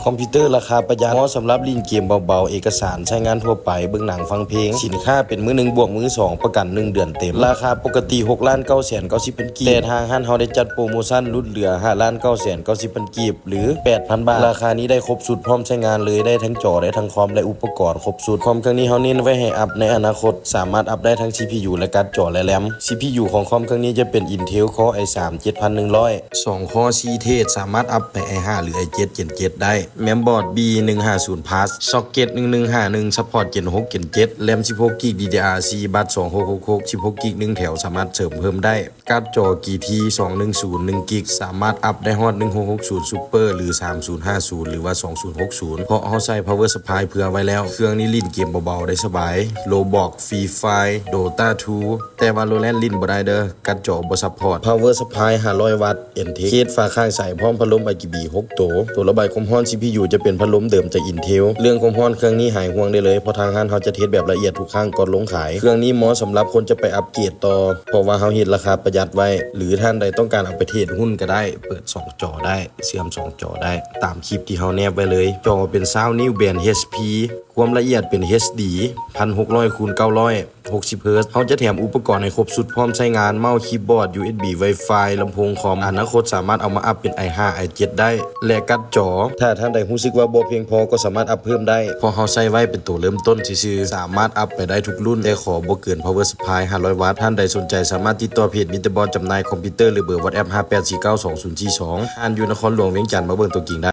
ຄອມພິວເຕີລາຄາປະຢັດ ເໝາະສຳລັບຫຼິ້ນເກມເບົາໆ, ເອກະສານ, ໃຊ້ງານທົ່ວໄປ, ເບິ່ງໜັງ, ຟັງເພງ. ສິນຄ້າເປັນມືໜຶ່ງບວກມືສອງ ປະກັນໜຶ່ງເດືອນເຕັມ. ລາຄາປົກກະຕິ ຫົກລ້ານເກົ້າແສນເກົ້າສິບພັນກີບ, ແຕ່ທາງຮ້ານເຮົາໄດ້ຈັດໂປຣໂມຊັນຫຼຸດເຫຼືອ ຫ້າລ້ານເກົ້າແສນເກົ້າສິບພັນກີບ ຫຼື ແປດພັນບາດ. ລາຄານີ້ໄດ້ຄົບຊຸດ ພ້ອມໃຊ້ງານເລີຍ, ໄດ້ທັງຈໍ, ໄດ້ທັງຄອມ ແລະ ອຸປະກອນຄົບຊຸດ. ຄອມເຄື່ອງນີ້ເຮົາເນັ້ນໄວ້ໃຫ້ອັບໃນອະນາຄົດ, ສາມາດອັບໄດ້ທັງ ຊີພີຢູ ແລະ ກາດຈໍ ແລະ ແຣມ. ຊີພີຢູ ຂອງຄອມເຄື່ອງນີ້ຈະເປັນ Intel Core i ສາມ ເຈັດພັນໜຶ່ງຮ້ອຍ ສອງຄໍ ສີ່ເທດ ສາມາດອັບໄປ i ຫ້າ ຫຼື i ເຈັດ Gen ເຈັດໄດ້. ແມມບອດ B ໜຶ່ງຫ້າສູນ Plus, ຊັອກເກັດ ໜຶ່ງໜຶ່ງຫ້າໜຶ່ງ ຊັບພອດ Gen ຫົກ Gen ເຈັດ, ແຣມ ສິບຫົກກິກ DDR ສີ່ ບັດ ສອງຫົກຫົກຫົກ ສິບຫົກກິກ ໜຶ່ງແຖວ ສາມາດເສີມເພີ່ມໄດ້. ກາດຈໍ ຈີທີ ສອງໜຶ່ງສູນ ໜຶ່ງກິກ ສາມາດອັບໄດ້ຮອດ ໜຶ່ງຫົກຫົກສູນ Super ຫຼື ສາມສູນຫ້າສູນ ຫຼືວ່າ ສອງສູນຫົກສູນ ເພາະເຮົາໃສ່ Power Supply ເຜື່ອໄວ້ແລ້ວ. ເຄື່ອງນີ້ຫຼິ້ນເກມເບົາໆໄດ້ສະບາຍ Roblox, Free Fire, Dota ทู ແຕ່ Valorant ຫຼິ້ນບໍ່ໄດ້ເດີ, ກາດຈໍບໍ່ support. Power Supply ຫ້າຮ້ອຍວັດ N T, ເຄສຝາຂ້າງໃສ ພ້ອມພັດລົມ RGB ຫົກໂຕ. ໂຕລະບາຍຄວາມຮ້ອນ ຊີພີຢູ ຈະເປັນພັດລົມເດີມຈາກ Intel. ເລື່ອງຄວາມຮ້ອນເຄື່ອງນີ້ຫາຍຫ່ວງໄດ້ເລີຍ ເພາະທາງຮ້ານເຮົາຈະເຮັດແບບລະອຽດທຸກຄັ້ງກ່ອນລົງຂາຍ. ເຄື່ອງນີ້ເໝາະສຳລັບຄົນຈະໄປອັບເກຣດຕໍ່ ເພາະວ່າເຮົາເຮັດລາຄາປະຢັດໄວ້ ຫຼື ທ່ານໃດຕ້ອງການເອົາໄປເທຣດຫຸ້ນກໍໄດ້, ເປີດສອງຈໍໄດ້, ເຊື່ອມສອງຈໍໄດ້ ຕາມຄລິບທີ່ເຮົາແນບໄວ້ເລີຍ. ຈໍເປັນຊາວນິ້ວ ແບຣນ HP, ຄວາມລະອຽດເປັນ HD ພັນຫົກຮ້ອຍຄູນເກົ້າຮ້ອຍ ຫົກສິບເຮີດ. ເຮົາຈະແຖມອຸປະກອນໃຫ້ຄົບຊຸດພ້ອມໃຊ້ງານ ເມົາສ໌ ຄີບອດ ຢູເອັສບີ ວາຍຟາຍ ລຳໂພງຄອມ. ອະນາຄົດສາມາດເອົາມາອັບເປັນ ໄອຫ້າ ໄອເຈັດໄດ້ ແລະ ກາດຈໍ. ຖ້າທ່ານໃດຮູ້ສຶກວ່າບໍ່ພຽງພໍກໍສາມາດອັບເພີ່ມໄດ້ ເພາະເຮົາໃຊ້ໄວ້ເປັນໂຕເລີ່ມຕົ້ນຊື່ໆ. ສາມາດອັບໄປໄດ້ທຸກລຸ້ນ ແຕ່ຂໍບໍ່ເກີນ Power Supply ຫ້າຮ້ອຍວັດ. ທ່ານໃດສົນໃຈສາມາດຕິດຕໍ່ເພຈ Mister Boss ຈຳໜ່າຍຄອມພິວເຕີ ຫຼື ເບີ WhatsApp ຫ້າແປດສີ່ເກົ້າສອງສູນສີ່ສອງ. ຮ້ານຢູ່ນະຄອນຫຼວງວຽງຈັນ ມາເບິ່ງຕົວຈິງໄດ້.